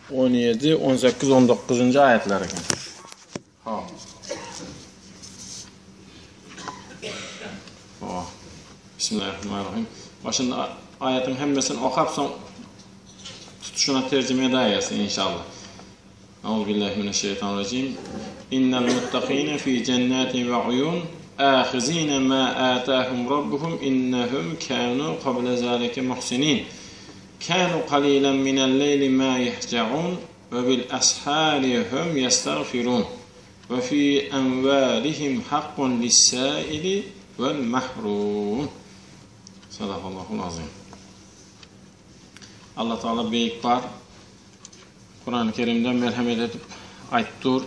17, 18, 19-njy aýatlar eken. Ha. Ha. Bismillahirrahmanirrahim. Başynda aýatyň hemmesini okap soň tutuşyna terjime edäýeris inşallah. Euzubillahi mineşşeýtanirrajim. Innel muttakine fi jennatin we uyun ahizine ma atahum rabbuhum innahum kanu qabla zalika muhsinin. Kanu qalilan minel leyli ma yehcaun we bil ashari hum yestagfirun. We fi emwalihim hakkun lis-saili vel mahrum. Sadakallahul azim. Allah Teala beýik bar. Kurany Kerimde merhemet edip aýtdy dur.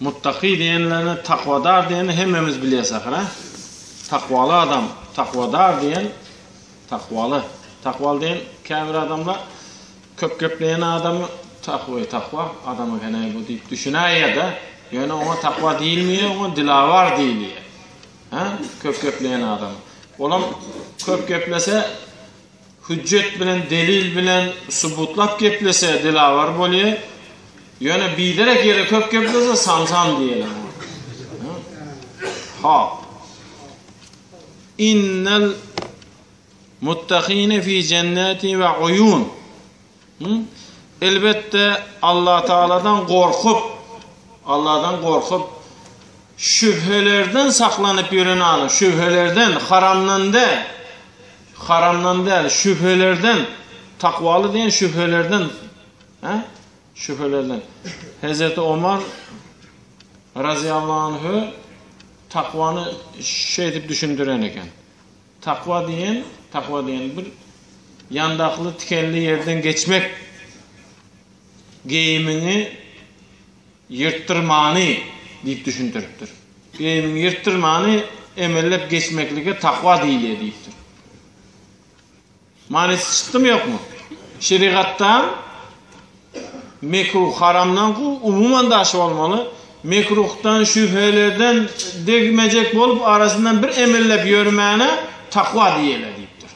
Muttaki diýenlerini takwadar diýeni hemmemiz bilýäs ahyr, ha? Takwaly adam, takwadar diýen takwaly. Takwaly diýen käbir adamlar köp gepleýän adamy takwa, takwa adamy hene bu diýip düşünäýýär-de. Ýöne oňa takwa diýilmeýär, oňa dilawar diýilýär. Ha? Köp gepleýän adam. Olam köp geplese Hüjjet bilen, delil bilen subutlap geplese dilawar bolýar. Ýöne biderek ýere köp geplese samsam diýeli. Ha. Innel muttaqine fi jennati we uyun. Elbetde Allah Taaladan gorkup, Allahdan gorkup şübhelerden saklanyp ýören adam, şübhelerden, haramdan däl, haramdan däl, şübhelerden, takwaly diýen şübhelerden, he? Şübhelerden. Hezreti Omar razyallahu anhu takwany şeýdip düşündiren eken. Takwa diýen, takwa diýen bir ýandakly tikenli ýerden geçmek, geýimiňi ýyrtdyrmany diýip düşündiripdir. Geýimiňi ýyrtdyrmany emellep geçmeklige takwa diýilýär diýipdir. Manysy çykdymy ýokmy? Şerigatdan mekruh haramdan umuman daş bolmaly. Mekruhdan, şübhelerden degmejek bolup arasyndan bir emellep ýörmäne takwa diýilýär diýipdir.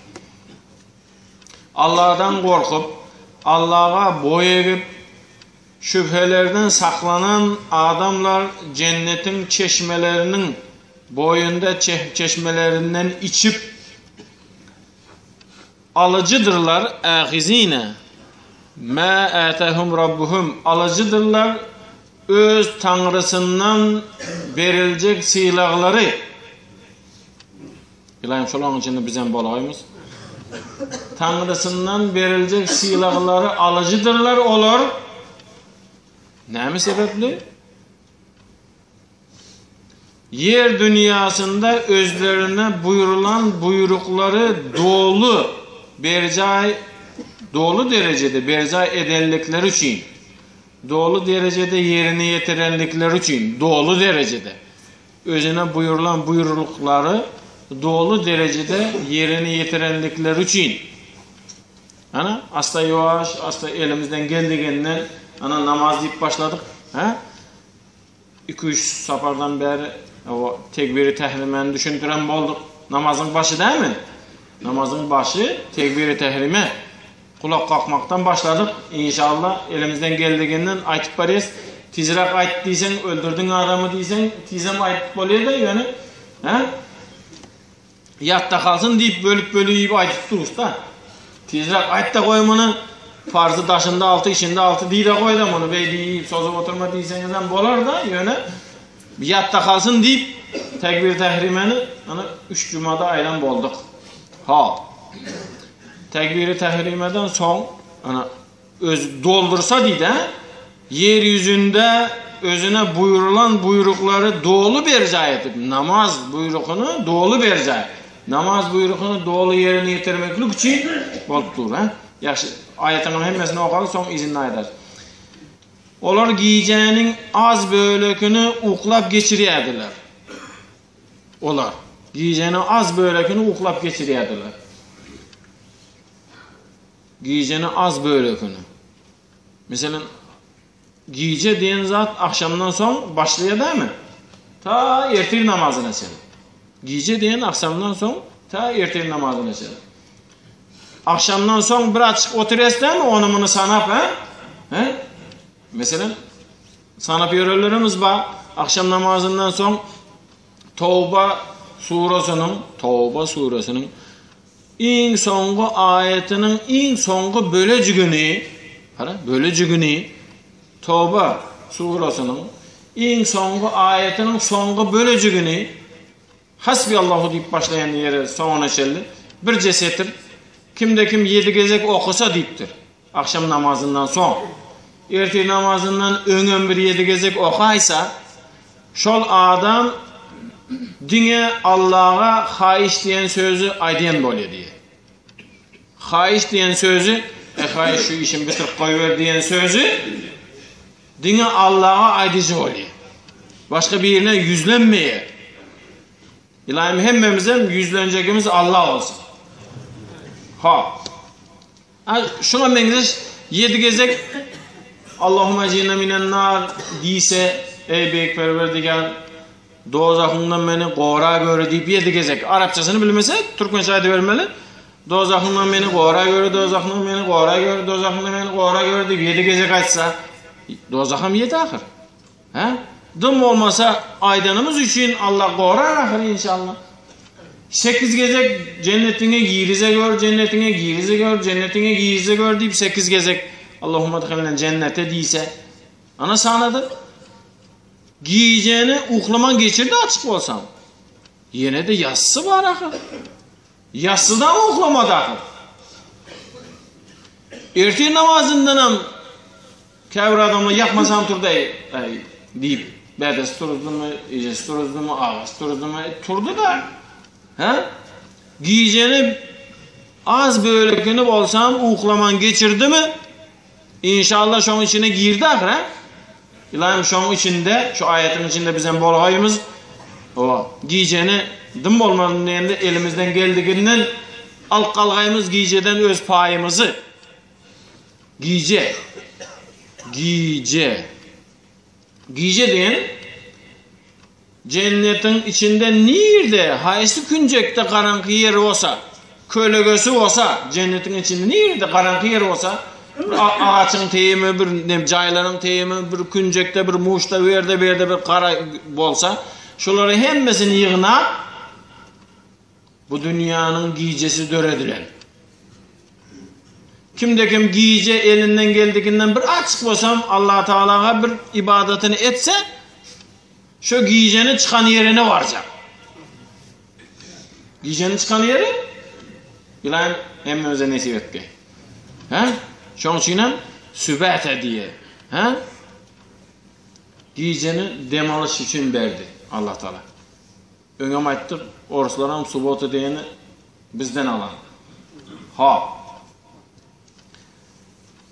Allahdan gorkup, Allaha boý egip, şübhelerden saklanan adamlar jennetiň çeşmeleriniň boýunda çeşmelerinden içip, Alyjydyrlar, ähizine, mä ätähum rabbuhum, alyjydyrlar öz Taňrysyndan beriljek sylaglary. Ylaýym şolaryň içinde bizem bolaýmyz. Taňrysyndan beriljek sylaglary alyjydyrlar olar. Näme sebäpli? Ýer dünýasinde özlerine buýrulan buýruklary doly berjaý doly derejede berjaý edenlikleri üçin, doly derejede ýerine ýetirenlikleri üçin, doly derejede özüne buýrulan buýruklary doly derejede ýerine ýetirenlikleri üçin. Ana, asta ýuwaş, asta elimizden geldiginden ana namaz diýip başladyk, hä? Iki-üç sapardan bäri o tekbiri tährimäni düşündiren bolduk. Namazyň başy dälmi? Namazyň başy tekbiri tährime. Gulak kakmakdan başladyk. Inşallah elimizden geldiginden aýtyp barýas. Tizräk aýt diýseň, öldürdiň adamy diýseň, tizem aýdyp bolýar-da ýöne, hä? Ýatda kalsyn diýip bölüp-bölüp aýdyp durus-da. Tizräk aýt-da goý muny. Parzy daşynda alty, içinde alty diý-de goý-da muny. Beý diýip sozup oturma diýseňizem bolar-da, ýöne ýatda kalsyn diýip tekbir tährimeni ana üç jumada aýdan bolduk. Ha. Tekbiri tährimeden soň ana Öz doldursa diýdi, hä? Ýer ýüzünde özüne buýrulan buýruklary doly berjaý edip, namaz buýrugyny doly berjaý, namaz buýrugyny doly ýerine ýetirmeklik üçin bolup dur, hä? Ýagşy, aýatyň hemmesini okaly, soň yzyny aýdarys. Olar gijäniň az bölekini uklap geçirýärdiler. Olar gijäniň az bölekini uklap geçirýärdiler. Gijeni az bölekini. Meselem, gije diýen zat agşamdan soň başlaýar dämi? Ta ertir namazyna çenli. Gije diýen agşamdan soň ta ertir namazyna çenli. Agşamdan soň bir açyk oturýas dämi, ony-muny sanap, hä? Hä? Meselem, sanap ýörenlerimiz bar. Agşam namazyndan soň Towba surasynyň, Towba surasynyň iň soňky aýatynyň iň soňky bölejigini, gara, bölejigini Towba surasynyň iň soňky aýatynyň soňky bölejigini Hasbiallahu diýip başlaýan ýeri soňuna çenli birje setir kimde kim ýedi gezek okasa diýipdir. Agşam namazyndan soň, ertir namazyndan öňem bir ýedi gezek okaýsa, şol adam diňe Allaha haýyş diýen sözi aýdýan bolýar diýýär. Haýyş diýen sözi, e haýyş şu işimi bitirip goýber diýen sözi diňe Allaha aýdyjy bolýar. Başga birine ýüzlenmeýär. Ylaýym hemmemizem ýüzlenjegimiz Allah bolsun. Ha. A şuňa meňzeş ýedi gezek Allahumma ejirna minen nar diýse, eý beýik Perwerdigär, dozahyňdan meni gora göri diýip ýedi gezek. Arapçasyny bilmese, türkmençe aýdybermeli. Dozahyňdan meni gora göri, dozahyňdan meni gora göri, dozahyňdan meni gora göri diýip ýedi gezek aýtsa, dozaham ýedi ahyr. Hä? Dym bolmasa aýdanymyz üçin Allah gorar ahyry inşallah. Sekiz gezek jennetiňe girize gör, jennetiňe girize gör, jennetiňe girize gör diýip sekiz gezek Allahumma adkhilna jennete diýse, ana sanady. Gijeni uklaman geçirdi açyk bolsaň. Ýene-de ýassy bar ahyr. Ýassydan uklamady ahyr. Ertir namazyndanam Käbir adamlar ýatmasam turdy eý diýip, dädesi turuzdymy, ejesi turuzdymy, agasy turuzdymy, turdy-da. Hä? Gijeni az bölekini bolsam uklaman geçirdimi, inşallah şoň içine girdi ahyr, hä? Ylaýym şoň içinde, şu aýatyň içinde bizem bolgaýymyz. Owa, gijeni dym bolmasyn diýende elimizden geldiginden alyp galgaýymyz gijeden öz paýymyzy. Gije. Gije. Gije diýen jennetiň içinde nirde, haýsy künjekde garaňky ýer bolsa, kölegesi bolsa, jennetiň içinde nirde garaňky ýer bolsa, bir agaçyň teýimi, bir nem jaýlaryň teýimi, bir künjekde, bir muşda, bu ýerde, bu ýerde bir gara bolsa, şolary hemmesini ýygnap, Bu dünýäniň gijesi döredilen. Kimde-kim gije elinden geldiginden bir açyk bolsam Allah Tagalaga bir ibadatyny etse, şo gijeni çykan ýerine barjak. Gijeni çykan ýeri Ylaýym hemmemize nesip etdi. Hä? Şoň üçin hem sübäte diýe. Hä? Gijeni dem alyş üçin berdi Allah Taala. Öňem aýtdyk, orslaram subota diýeni bizden alan. Hop.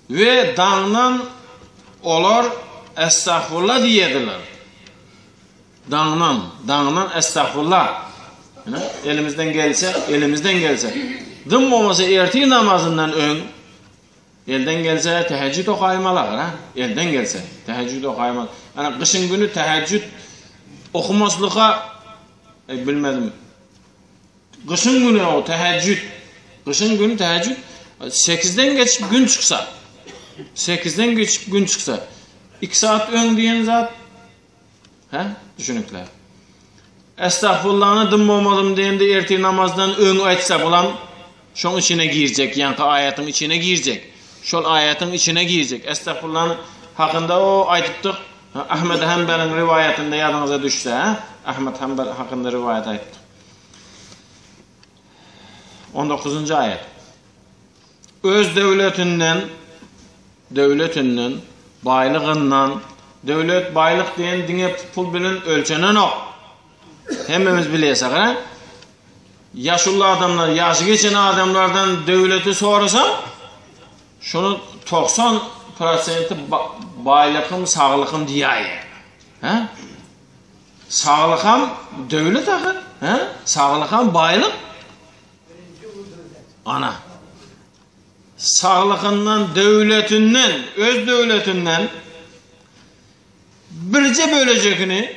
We daňdan olar estagfurullah diýediler. Daňdan, daňdan estagfurullah. Ine, elimizden gelse, elimizden gelse. Dym bolmasa ertir namazyndan öň Elden gelse tehejjüt okaýmaly agyr ha. Elden gelse tehejjüt okaýmaly. Ana gyşyň güni tehejjüt okumaslyka e, bilmedim. Gyşyň güni o tehejjüt. Gyşyň güni tehejjüt 8-den geçip gün çyksa. 8-den geçip gün çyksa. 2 saat öň diýen zat Hä? Düşünikli. Estagfullany dym bolmadym diýende ertir namazdan öň aýtsa bulam şoň içine girjek, ýaňky aýatyň içine girjek. Şol aýatyň içine girjek. Estagfullany hakynda o aýdypdyk. Ahmed Hanbeliň riwaýatynda ýadyňyza düşse, hä? Ahmed Hanbel hakynda riwaýat aýtdyk. 19-njy aýat. Öz döwletinden, döwletinden, baýlygyndan, döwlet, baýlyk diýen diňe pul bilen ölçenenok. Hemmemiz bilýäs, ha? Ýaşuly adamlar, ýaşy geçen adamlardan döwleti sorasaň, şonu 90 prosenti baýlykym, saglykym diýäýýär. Ha? Saglykam döwlet ahyr, ha? Saglykam baýlyk. Ana. Saglygyndan, döwletinden, öz döwletinden birje bölejekini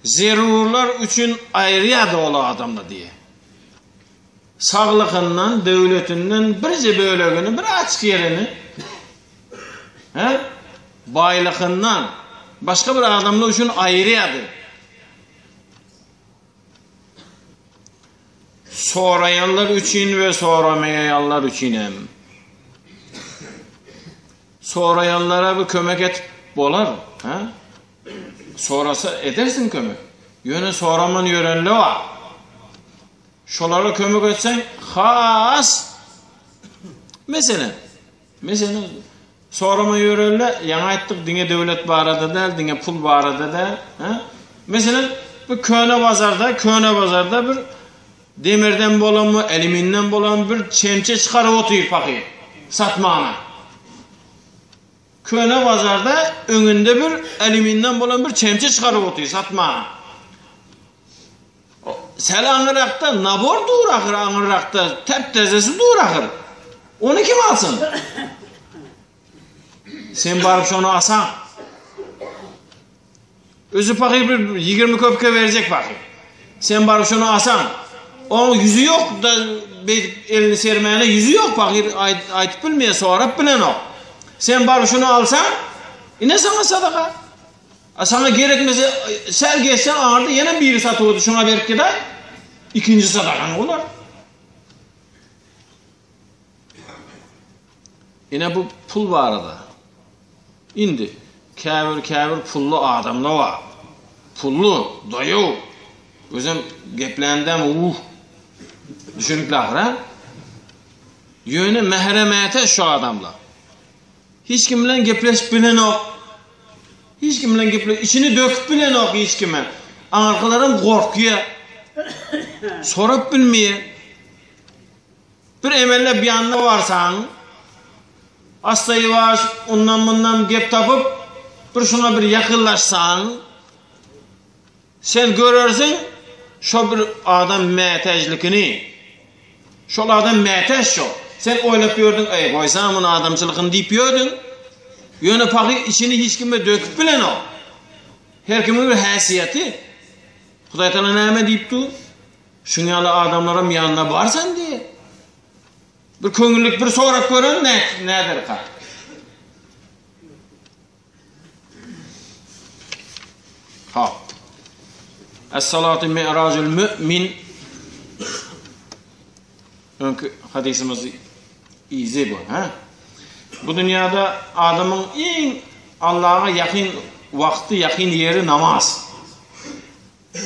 zerurlar üçin aýyrýardy ol adamlar diýe. Saglykyndan, döwletinden birje bölegini, bir açyk ýerini, he, baýlykyndan başga bir adamlar üçin aýyrýardy. Soraýanlar üçin we soramaýanlar üçin hem. Soraýanlara bir kömek etip bolar, he? Sorasa edersiň kömek. Ýöne soraman ýörenler bar. Şolara kömek etseň has meselem, meselem sorama ýörelle, ýaňy aýtdyk diňe döwlet barada däl, diňe pul barada däl, he? Meselem, bu köne bazarda, köne bazarda bir demirden bolanmy, alýuminden bolan bir çemçe çykaryp otyr pahyr satmana. Köne bazarda öňünde bir alýuminden bolan bir çemçe çykaryp otyr satmana. Säl aňyrrakda nabor dur ahyr aňyrrakda täp-täzesi dur ahyr. Ony kim alsyn? Sen baryp şony alsaň. Özü pahyr bir 20 köpke berjek pahyr. Sen baryp şony alsaň. Oň ýüzi ýok da beýdip elini sermäne ýüzi ýok pahyr aýdyp bilmeýär, sorap bilenok. Sen baryp şony alsaň, ine saňa sadaka. A saňa gerekmese säl geçseň aňyrda ýene biri satyp otyr şoňa berip gidaý. Ikinji sadakaň bolar. Ine bu pul barada. Indi käbir käbir pully adamlar bar. Pully, daýaw. Özem gepländem uh. Düşünikli ahyr ha? Ýöne mähre mätäç şu adamlar. Hiç kim bilen gepleşip bilenok. Hiç kim bilen geple, içini döküp bilenok hiç kime. Aňyrkylaram gorkýar. Sorap bilmeýär. Bir emellep ýanyna barsaň, asta ýuwaş ondan mundan gep tapyp, bir şuňa bir ýakynlaşsaň, Sen görersiň, şo bir adam mätäjlikini. Şol adam mätäç şo. Sen oýlap ýördüň, eý, goýsana muny adamçylykyny diýip ýördüň. Ýöne pahyr içini hiç kime döküp bilenok. Her kimiň bir häsiýeti. Hudaýtagala näme diýip dur? Şuň ýaly adamlaram ýanyna bar sen diýýär. Bir köňüllik bir sorap gören näderka? Ha. Es-salatu mi'rajul mü'min. Öňki hadysymyz izi bu, ha? Bu dünýäde adamyň iň Allaha ýakyn wagty, ýakyn ýeri namaz.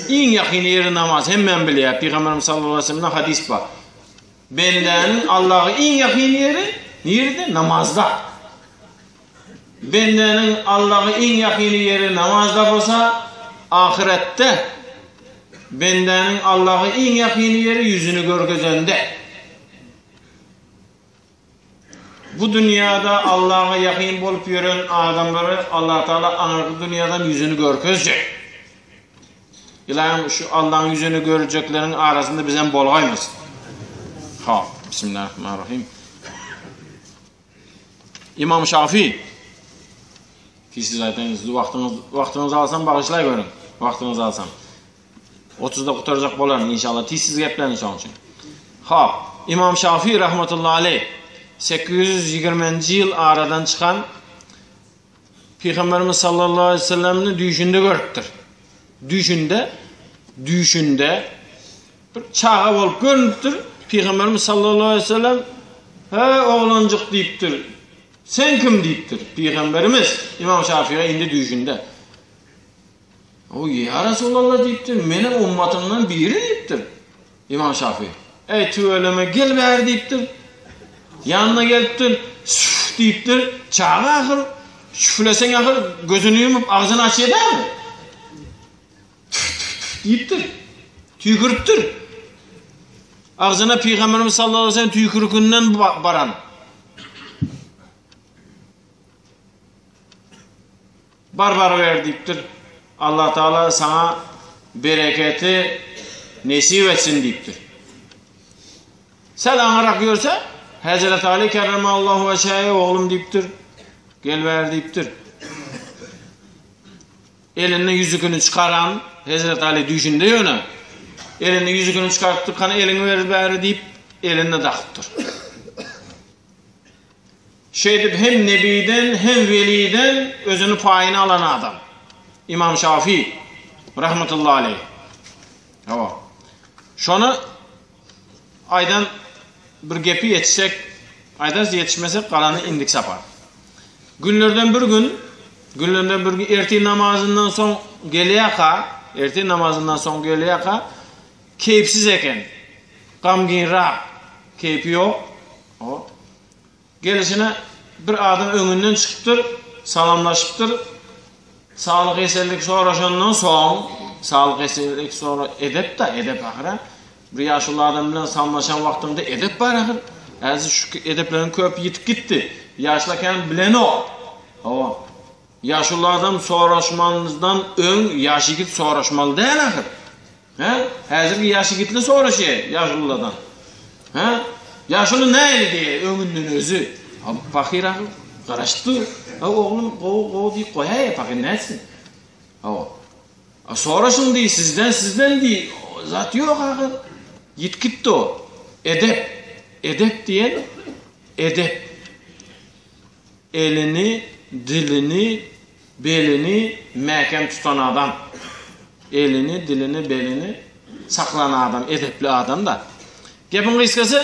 Iň ýakyn ýeri namaz, hemmäm bilýär. Pygamberimiz sallallahu aleyhi ve sellemden hadys bar. Bendäniň Allaha iň ýakyn ýeri nirede? Namazda. Bendäniň Allaha iň ýakyn ýeri namazda bolsa, ahyretde bendäniň Allaha iň ýakyn ýeri ýüzüni görkezende. Bu dünýäde Allaha ýakyn bolup ýören adamlary Allatagala aňyrky dünýädem ýüzüni görkezjek. Ylaýym şu Allaň ýüzüni görjekleriň arasynda bizem bolgaýmys. Ha, Bismillahirrahmanirrahim. Imam Şafi Siz aýdaýyňyz, wagtyňyz wagtyňyzy alsam bagyşlaý görüň. Wagtyňyzy alsam. 30-da gutarjak bolaryn inşallah. Tiz siz geplärin şoň üçin. Hop, Imam Şafi rahmetullahi aleyh 820-nji ýyl aradan çykan Pygamberimiz sallallahu aleyhi ve sellemni düýşünde görüpdir. Düýşünde, düýşünde bir çaga bolup görünüpdir. Pygamberimiz sallallahu aleyhi ve sellem He oglanjyk diýipdir. Sen kim diýipdir. Pygamberimiz Imam Şafi'ye indi düýşünde. O ýa Resulallah diýipdir, meniň ummatymdan biri diýipdir. Imam Şafi. Eý tüweleme gel bäri diýipdir. Ýanyna gelipdir, süf diýipdir. Çaga ahyr, şüfleseň ahyr gözüni ýumup agzyny açýar dämi? Tüf tüf tüf diýipdir. Tüýküripdir. Agzyna Pygamberimiz sallallahu aleyhi ve sellem tüýkürükinden baran. Bar baryber diýipdir. Allah Taala saňa bereketi nesip etsin diýipdir. Säl aňyrak ýörse, Hezreti Ali kerremallahu weçhehi oglum diýipdir. Gel bäri diýipdir. Elinde ýüzükini çykaran Hezreti Ali düýşünde ýöne. Elinde ýüzükini çykarypdyr, hany eliňi ber bäri diýip. eline dakypdyr. Şeýdip hem Nebiden hem Weliden özüni paýyny alan adam. Imam Şafi rahmetullahi aleyh. Hawa. Şony aýdan bir gepi ýetişsek, aýdarys ýetişmesek galany indik sapar. Günlerden bir gün, günlerden bir gün ertir namazyndan soň gelýärka, ertir namazyndan soň gelýärka keýpsiz eken. Gamgynrak, keýpi ýok. O gelişine bir adam öňünden çykypdyr, salamlaşypdyr. Saglyk-esenlik soraşandan soň, saglyk-esenlik sora edep-de, edep ahyr-a. Bir ýaşuly adam bilen salamlaşan wagtyňda edep bar ahyr. Häzir şu edepleriň köpi ýitip gitdi. Ýaşlar kän bilenok. Hawa. Ýaşuly adam soraşmandan öň ýaş ýigit soraşmaly däl ahyr. Hä? Häzirki ýaş ýigitler soraşýar ýaşululardan. Hä? Ýaşuly nähili diýýär öňünden özi. Ha, pahyr ahyr garaşyp dur. Ha, oglum gowy, gowy diýip goýaýýar, pahyr nätsin? Hawa. A soraşyň diý, sizden, sizden diý, zat ýok ahyr. Ýit gitdi o. Edep. Edep diýen edep. Elini, dilini, belini mäkäm tutan adam. Elini, dilini, belini saklan adam, edepli adam-da. Gepiň gysgasy,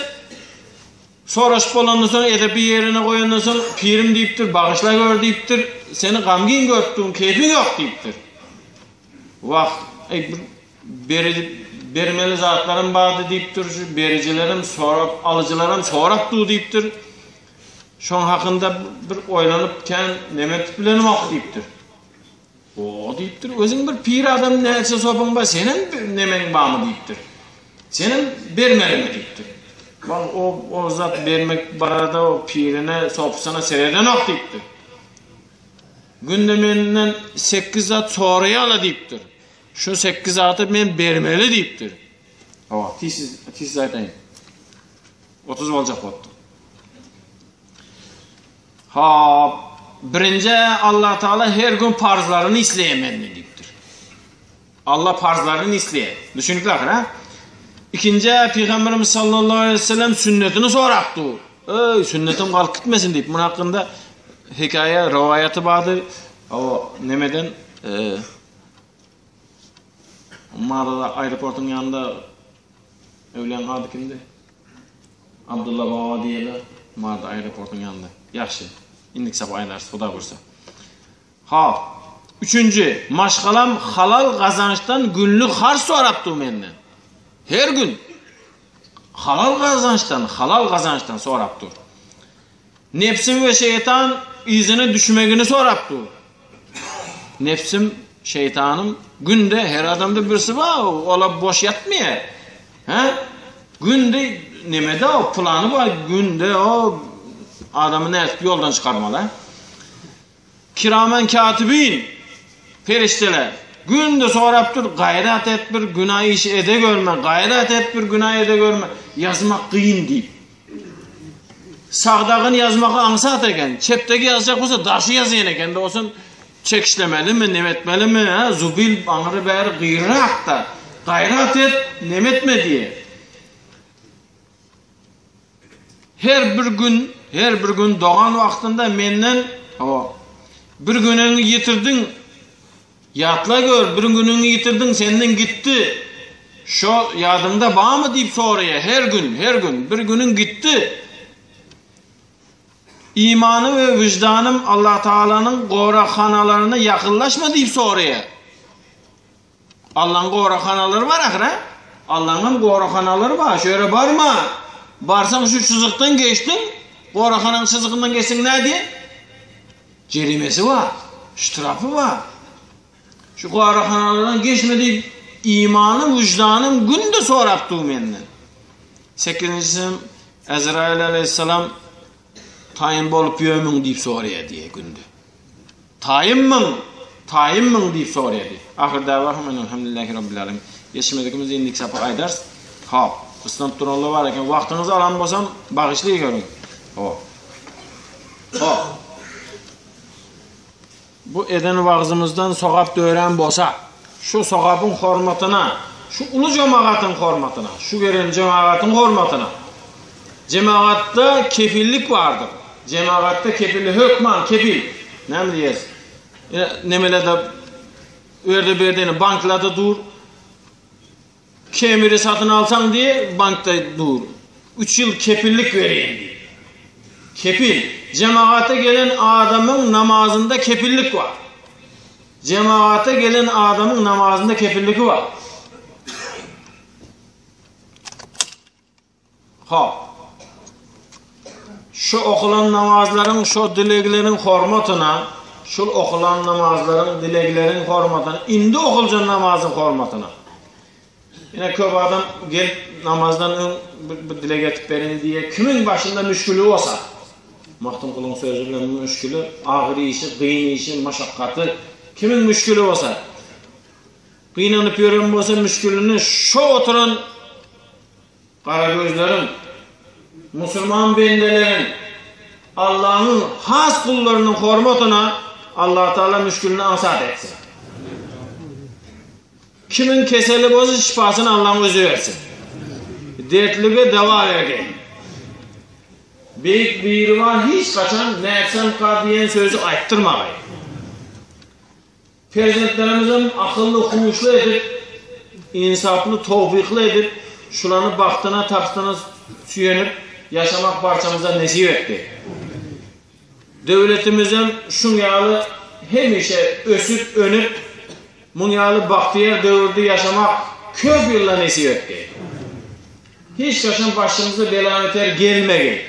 soraşyp bolandan soň, edepi ýerine goýandan soň, pirim diýipdir, bagyşla gör diýipdir, seni gamgyn görüp durun, keýpiň ýok diýipdir. Wah, eý, bir beriji, bermeli zatlarym bardy diýipdir, şu berijilerim sorap, alyjylaram sorap dur diýipdir. Şoň hakynda bir oýlanyp kän neme etip bilenok diýipdir. O diýipdir, özüň bir pir adam näçe sopyň bar, senem nemeň barmy diýipdir. Senem bermelimi diýipdir. Bak o o zat bermek barada o pirine, sopysyna seredenok diýipdir. Günde menden 8 zat soraýarlar diýipdir. Şu 8 zady men bermeli diýipdir. Hawa, tizsiz, tizsiz aýdaýyn. 30 boljak bolupdyr. Ha, birinji Allah Taala her gün parzlaryny isleýär menden diýipdir. Allah parzlaryny isleýär. Düşündikler ahyr, ha? Ikinji Peygamberimiz sallallahu aleyhi ve sellem sünnetini sorap dur. Ey, sünnetim galyp gitmesin diýip, munuň hakynda hekaýa, rowaýaty bardy. O nemeden e, Maryda aeroportyň ýanynda öwlüýäň ady kimdi? Abdylla baba diýeli, Maryda aeroportyň ýanynda. Ýagşy. Indiki sapar aýdarys, Huda buýursa. Ha. Üçünji, maşgalam halal gazançdan günlük harç sorap dur menden. Her gün halal gazançdan, halal gazançdan sorap dur. Nebsim we şeýtan yzyna düşmegini sorap dur. Nebsim, şeýtanym günde her adamda birisi bar, ola boş ýatmaýar. Hä? Günde nemede o plany bar, günde o adamy nädip ýoldan çykarmaly? Kiramen katibin perişdeler günde sorap dur, gaýrat et bir günä iş ede görme, gaýrat et bir günä ede görme, ýazmak kyn diýip. Sagdagyny ýazmak aňsat eken, çepdegi ýazjak bolsa daşy ýazýan eken, dostum çekişlemelimi, neme etmelimi, ha, zubil aňry bäri gyýrak-da, gaýrat et, neme etme diýe. Her bir gün, her bir gün dogan wagtynda menden, hawa, bir günüňi ýitirdiň, ýatla gör, bir günüňi ýitirdiň, senden gitdi, şo ýadyňda barmy diýip soraýar, her gün, her gün, bir günüň gitdi. Imanym we wyždanym Allatagalanyň goraghanalaryna ýakynlaşma diýip soraýar. Allaň goraghanalary bar ahyr a? Allaňam goraghanalary bar. Şu ýere barma. Barsaň şu çyzykdan geçdiň, goraghanaň çyzygyndan geçseň nädýär? Jerimesi bar, ştrafy bar. Şu goraghanalardan geçme diýip, imanym, wyždanym günde sorap dur menden. Sekizinjisi Ezrail aleyhisselam taýyn bolup ýörmüň diýip soraýar diýýär günde. Taýynmyň? Taýynmyň diýip soraýardy. Ahyr dawahum enelhamdülillahi rabbil alemin. Ýetişmedigimizi indiki sapar aýdarys. Hop, gyssanyp duranlar bar eken. Wagtyňyzy alan bolsam, bagyşlaý görüň. Hop. Hop. Bu eden wagzymyzdan sogap dörän bolsa, şu sogapyň hormatyna, şu uly jemagatyň hormatyna, şu gelen jemagatyň hormatyna. Jemagatda kepillik bardyr. Jemagatda kepillik hökman kepil. Näme diýýäs? Nemelerde u ýerde bu ýerde banklarda dur. Kemiri satyn alsaň diýe bankda dur. Üç ýyl kepillik berýän diýip. Kepil. Jemagata gelen adamyň namazynda kepillik bar. Jemagata gelen adamyň namazynda kepilligi bar. Hop. Şu okulan namazlaryň, şu dilegleriň hormatyna, şul okulan namazlaryň, dilegleriň hormatyna, indi okuljan namazyň hormatyna. Ine köp adam gelip namazdan öň bir dileg etip berin diýe, kimiň başynda müşgili bolsa, Magtymgulyň sözi bilen müşgili, agyr işi, gyn işi, maşakgaty, kimiň müşgili bolsa, gynanyp ýören bolsa müşgilini şo oturan Garagözleriň, musulman bendeleriň, Allanyň has gullarynyň hormatyna Allatagala müşgilini aňsat etsin. Kimiň keseli bolsa şypasyny Allaň özi bersin. Dertlige dawa bergin. Beýik Biribar hiç haçan nätsemka diýen sözi aýtdyrmagaý. Perzentlerimizem akylly huşly edip, ynsaply towfykly edip, şulany bagtyna tagtyna süýenip ýaşamak barçamyza nesip etdi. Döwletimizem şuň ýaly hemişe ösüp önüp, muň ýaly bagtyýar döwürde ýaşamak köp ýylla nesip etdi. Hiç haçan başymyza bela-beter gelmegi.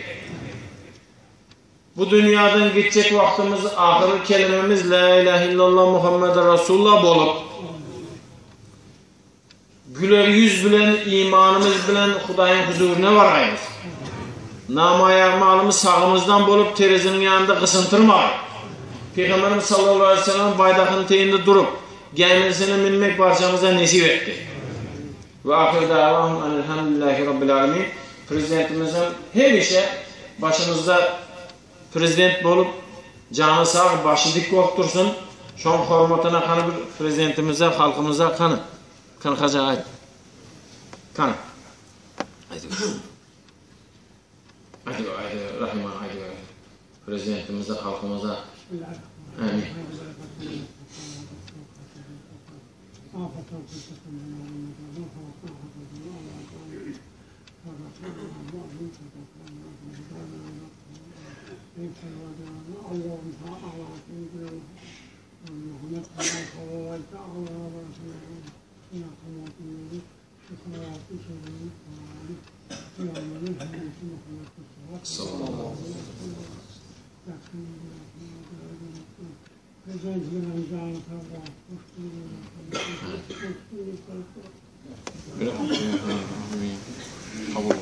Bu dünýadan gitjek wagtymyz ahyrky kelimemiz La ilahe illallah Muhammeden Rasulullah bolup, güler ýüz bilen imanymyz bilen Hudaýyň huzuryna bargaýmyz. Namaýagmalymyz sagymyzdan bolup tereziniň ýanynda gysyntyrmaý. Pygamberimiz sallallahu aleyhi ve sellem baýdakynyň teýinde durup, gämisine minmek barçamyza nesip etdi. We ahyr dawahum enelhamdülillahi rabbil alemin. Prezidentimizem hemişe başymyzda prezident bolup jany sag başy dik bolup dursun. Şoň hormatyna hany bir prezidentimize halkymyza hany. Kany hajy aýt. Kany. Aýdyber. Aýdyber aýdyber Rahman aýdyber. Prezidentimize halkymyza. Amin. Kabul.